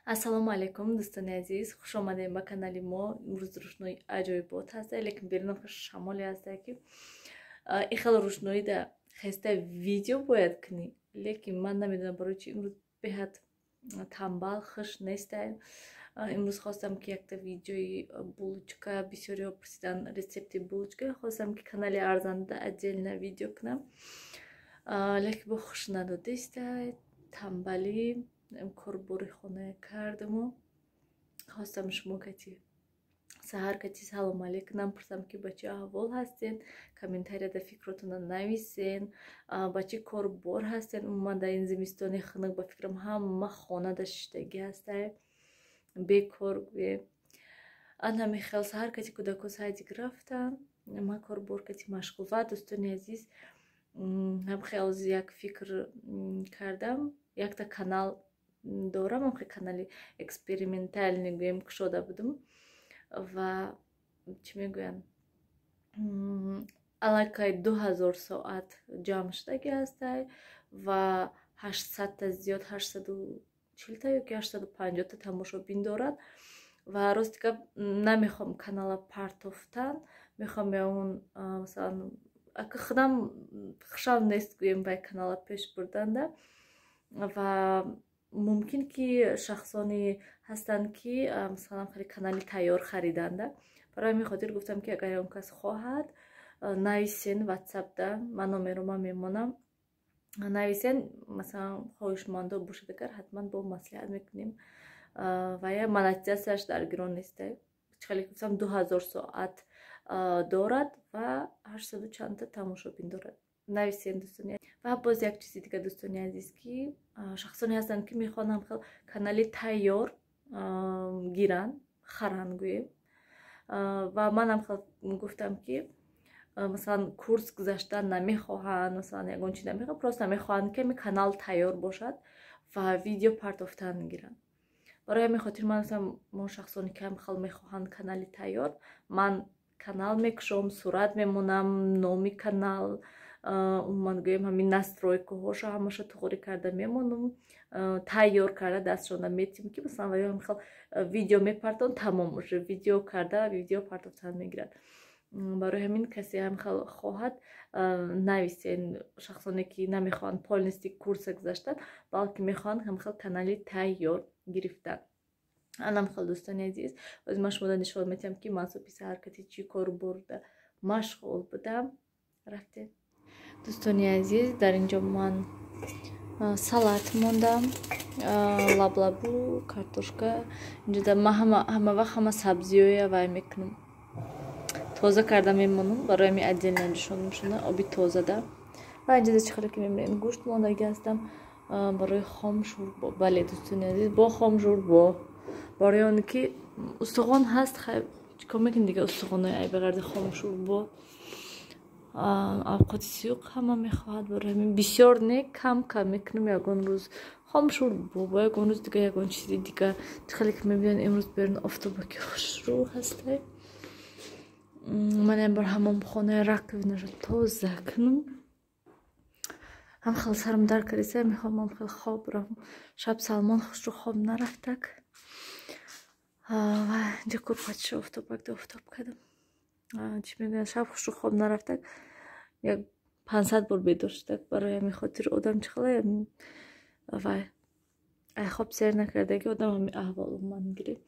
Ассалому алайкум, дӯстони азиз, хуш омадем ба канали мо. Имрӯз рӯшнои аҷоибот ҳаста, лекин берунам шамоле ҳаста, ки ин хел рӯшноида хеста видео бояд кунӣ, лекин ман намедонам барои чи имрӯз беҳад тамбал, хуш нестам. Имрӯз хостам, ки якта видеои булочка, бисёриҳо пурсидан рецепти булочка, хостам, ки канали арзанда отдельно видео кунам, лекин бо хуш надодиста тамбалӣ. Корбори хона кардаму хостам шумо кати саҳар кати салом алейкунам, пурсам, ки ба чӣ аҳвол ҳастен, комментарияда фикротона нависен, ба чӣ корбор ҳастен. Умуман, дар ин зимистони хунук, ба фикрам, ҳама хонада шиштагӣ ҳастай, бекор гӯем. Ан ҳами хел саҳар кати кӯдако садик рафтан, ман корбор кати машғул. Ва дӯстони азиз, ҳам хел як фикр кардам, якта канал дорам, ҳам канали экспериментальный гӯем кушода будам ва, чӣ мегӯянд, аллакай 2000 соат ҷамъ шудаги ҳастай ва 800-та зиёд, 840-та ёки 850-та тамошобин дорад. Ва рости гап, намехоҳам канала партофтан, мехоҳам он, масалан, ака худам хушам нест гӯем ба канала пеш бурданда. Ва мумкин ки шахсоне ҳастанд, ки масалан хеле канали тайёр хариданда. Барои ҳамин хотир гуфтам, ки агар он кас хоҳад, нависен ватсапда, ман номерома мемонам, нависен. Масалан, хоҳишмандо бошад агар, ҳатман бо маслиҳат мекунем. Ва я монетизатсияш дар гирон неста. Хеле гуфтам, 2000 соат дорад ва 800 чандта тамошобин дорад. Нависен, дӯстони. Ва боз як чизи дига, дӯстони азиз, ки шахсоне ҳастанд, ки мехоҳанд хел канали тайёр гиранд, харанд гӯем. Ва манам хел гуфтам, ки масалан курс гузаштан намехоҳанд, масалан ягон чи намехоҳанд, просто мехоҳанд, ки ҳами канал тайёр бошад ва видео партофтан гиранд. Барои ҳамин хотир ман гуфтам, мо шахсоне ки ҳам хел мехоҳанд канали тайёр, ман канал мекушом, сурат мемонам, номи канал, умуман гӯем, ҳамин настройкаҳоша ҳамаша туғрӣ карда мемонам, тайёр карда дастшона метим, ки масалан ва ё хел видео мепартон, тамом, уже видео карда, видео партофтан мегирад. Барои ҳамин касе ҳам хел хоҳад, нависен. Шахсоне ки намехоҳанд полностью курса гузаштан, балки мехоҳанд ҳам хел канали тайёр гирифтан. Анам хел, дӯстони азиз, боз ман шумода нишон метиҳам, ки ман субҳи саҳар кати чӣ кор бурда машғул будам. Рафтем. Дӯстони азиз, дар ин ҷо ман салат мондам, лаблабу, картошка. Инҷода ман ҳама вақт ҳама сабзиёя вай мекунам, тоза карда мемонам, барои ҳамин отдельно ҷӯшондам шуда оби тозада. Ва инҷода чӣ хеле ки мебинед, гӯшт мондаги ҳастам барои хом шӯрбо. Бале, дӯстони азиз, бо хом шӯрбо, барои оне ки устухон ҳаст. Чикор мекунем дига устухонои айбегарди хом шӯрбо? Авқоти сиюқ ҳама мехоҳад, барои ҳамин бисёр не, кам кам мекунам. Ягон рӯз хом шӯрбо, бо ягон рӯз дига ягон чизи дига. Чӣ хеле ки мебинед, имрӯз берун офтобаки хушрӯ ҳастай. Ман як бор ҳамомхонаи раковинаро тоза кунам. Ҳам хел сарам дар кардиса, мехоҳам ҳам хел хоб равам. Шаб Салмон хушрӯ хоб нарафтак. Ва инҷа курпача офтобакда офтоб кардам. Чӣ мегӯянд, шаб хушрӯ хоб нарафтак, як 500 бор бедор шудак. Барои ҳамин хотир одам чӣ хела вай, ай хоб сер накардаги одам ҳами аҳвол ман гирифт.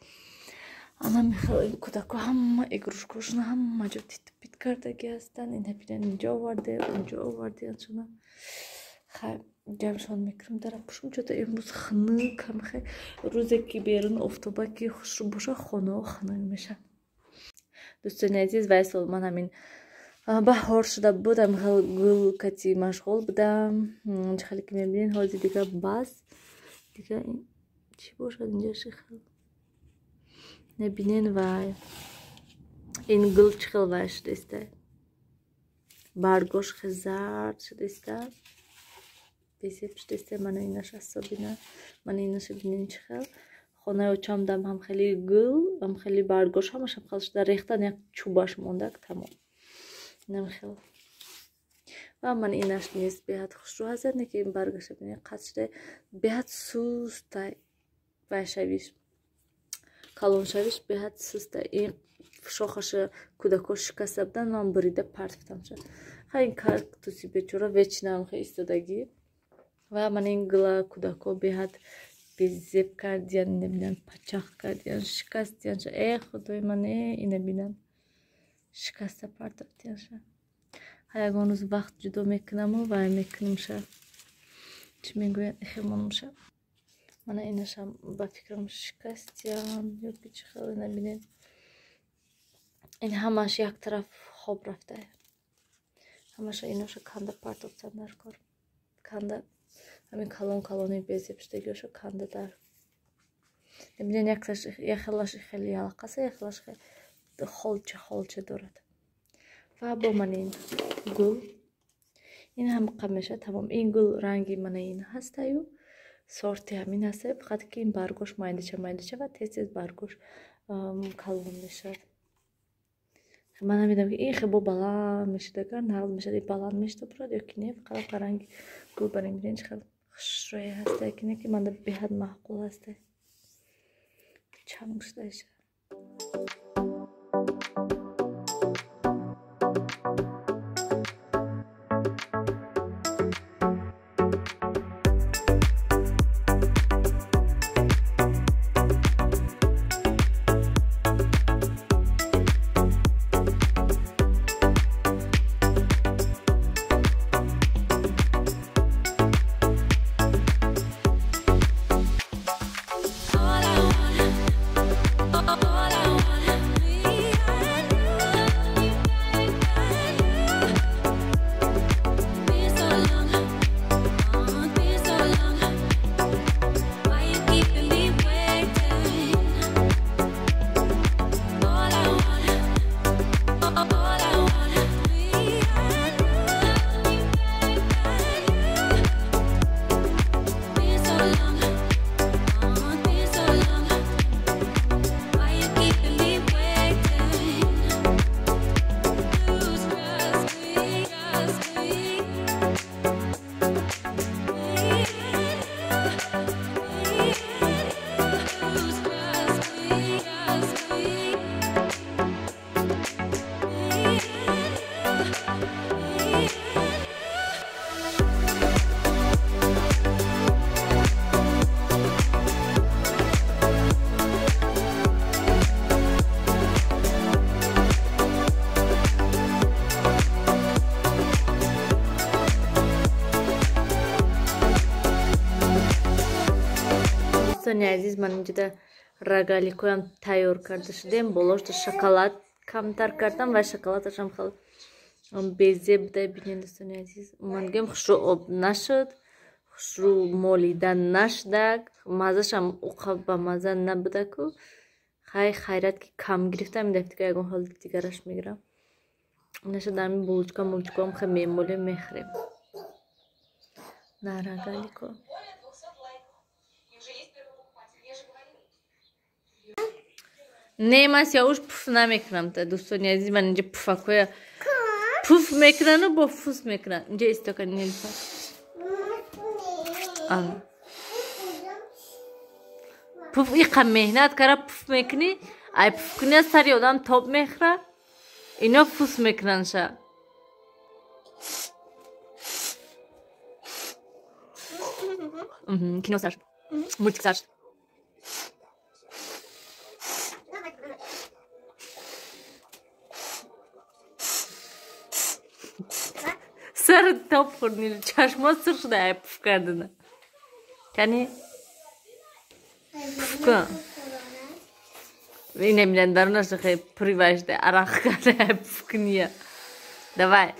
Ана мехел кӯдако ҳама игрушкошона ҳама ҷо титупит кардаги ҳастанд. Ина бинед, инҷо оварде, унҷо овардеяншона. Хай, ҷамъшон мекунам, дара пушум. Чото имрӯз хунук ҳамхе. Рӯзе ки берун офтобаки хушрӯ боша, хонаҳо хунук мешавад. Дӯстони азиз, вай сол ман ҳамин баҳор шуда буд, ҳамхел гул кати машғул будам. Чӣ хеле ки мебинед, ҳозир дига бас. Дига чӣ бошад инҷа шихел небинен. Вай, ин гул чӣ хел вай шудааста, баргош хел зард шудааста, бесеб шудааста. Мана инаш асобина, мана инаша бинен, чӣ хел. Хонаи очамдам ҳам хеле гул, ҳам хеле баргош ҳамаш ҳам хел шуда, рехтан, як чӯбаш мондак, тамом. Инам хел. Ва ман инаш низ беҳад хушрӯ ҳаст, не ки ин баргаша бинед, қатъ шуда, беҳад сустай. вайшавиш калоншавиш беҳад суста. Ин шохаша кӯдако шикаста будан, ман бурида партофтамша. Хай ин кактуси бечора вечинам хе истодагӣ. Ва ман ин гула кӯдако беҳад безеб кардиян, набинан пачах кардиян, шикастиянша. Э худои ман, э ина бинан шикаста партофтиянша. Ҳай ягон рӯз вақт ҷудо мекунаму вай мекунамша, чӣ мегӯянд, эхемонамша. Мана инашам ба фикрам шикастиян ё ки чӣ хел, ина бинед. Ин ҳамааш як тараф хоб рафта. Ҳамаша иноша канда партофтан дар кор. Канда ҳамин калон калони безебшудагиошо канда дар. Бинед, яхелаш хеле ялқаса, яхелаш холча холча дорад. Ва бо ман ин гул, ин ҳам қамеша тамом. Ин гул ранги мана ин ҳастаю, сорти ҳамин ҳастаю, фақат ки ин баргош майдача майдача ва тез тез баргош калон мешавад. Ман намедонам ки ин хебо баланд мешуд, агар нағз мешуд, ин баланд мешуда бурад ё ки не. Фақат ранги гул барин, бинед чӣ хел хушрӯе ҳастае, ки не ки манда беҳад маъқул ҳастае. Чанг шудаиша. Дӯстони азиз, ман инҷода рогаликоям тайёр карда шудем. Болошда шоколад камтар кардам ва шоколадашам хел безеб буда. Бинед дӯстони азиз, ман гӯям хушрӯ об нашуд, хушрӯ молида нашудак, маззашам уқа ба мазза набудаку. Хай хайрат ки кам гирифтам, ин дафъа ягон ҳол дигараш мегирам. Наша дар ҳамин булочка мулочкаам хел мемолем, мехӯрем. На рогалико. Не, ман сиёвуш пуф намекунам. Та дӯстони азиз, ман инҷа пуфакоя пуф мекунану бо фус мекунан. Инҷа истока Нилфа. Пуф иқа меҳнат кара пуф мекунӣ, ай пуф кунӣ сари одам тоб мехӯра, ино фус мекунанша. Кино сар шуд, мультик сар шуд. Сар тоб хӯрд, чашмо сурх шуда ай пуф кардана. Кани пуф кун. Ина бинанд дарунаш хе пури вайшда арақ карда ай пуф куния. Давай.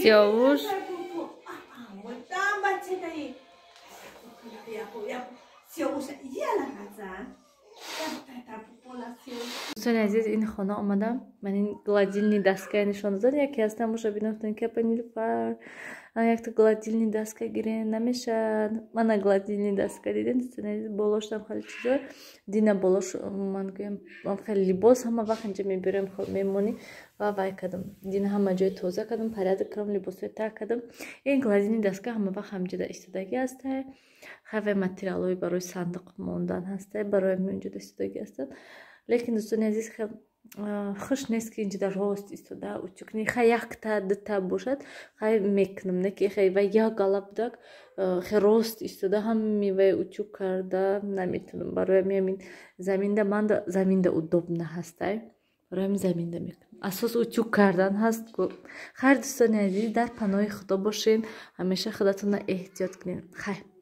Сиёвуш Дӯстони азиз, ин хона омадам, ман ин гладильный доска нишон додам. Яке аз тамошобинон гуфтанд, ки апа Нилуфар, якта гладильный доска гирен намешад. Мана гладильный доска, дидем, дӯстони азиз, болоштам хеле чизо дина болош, ман гӯям, хеле либос ҳама вақт инҷа мебирем, мемонӣ ва вай кардам. Дина ҳама ҷой тоза кардам, порядок кардам, либосҳои так кардам. Ин гладильный доска ҳама вақт ҳамҷода истодагӣ ҳастай. Хаве материалҳои барои сандуқ мондан ҳастай, барои ҳаминҷода истодагӣ ҳастанд. Лекин, дӯстони азиз, хуш нест, ки инҷода рост истода утюг кунӣ. Хай, якта дута бошад, хай, мекунам, не ки хай вай як гала будак, хе рост истода ҳами вай утюг карда наметунам. Барои ҳамин заминда, манда заминда удобно ҳастай, барои ҳамин заминда мекунам. Асос утюг кардан ҳаст. Хайр, дӯстони азиз, дар паноҳи Худо бошед, ҳамеша худатонро эҳтиёт кунед. Хайр.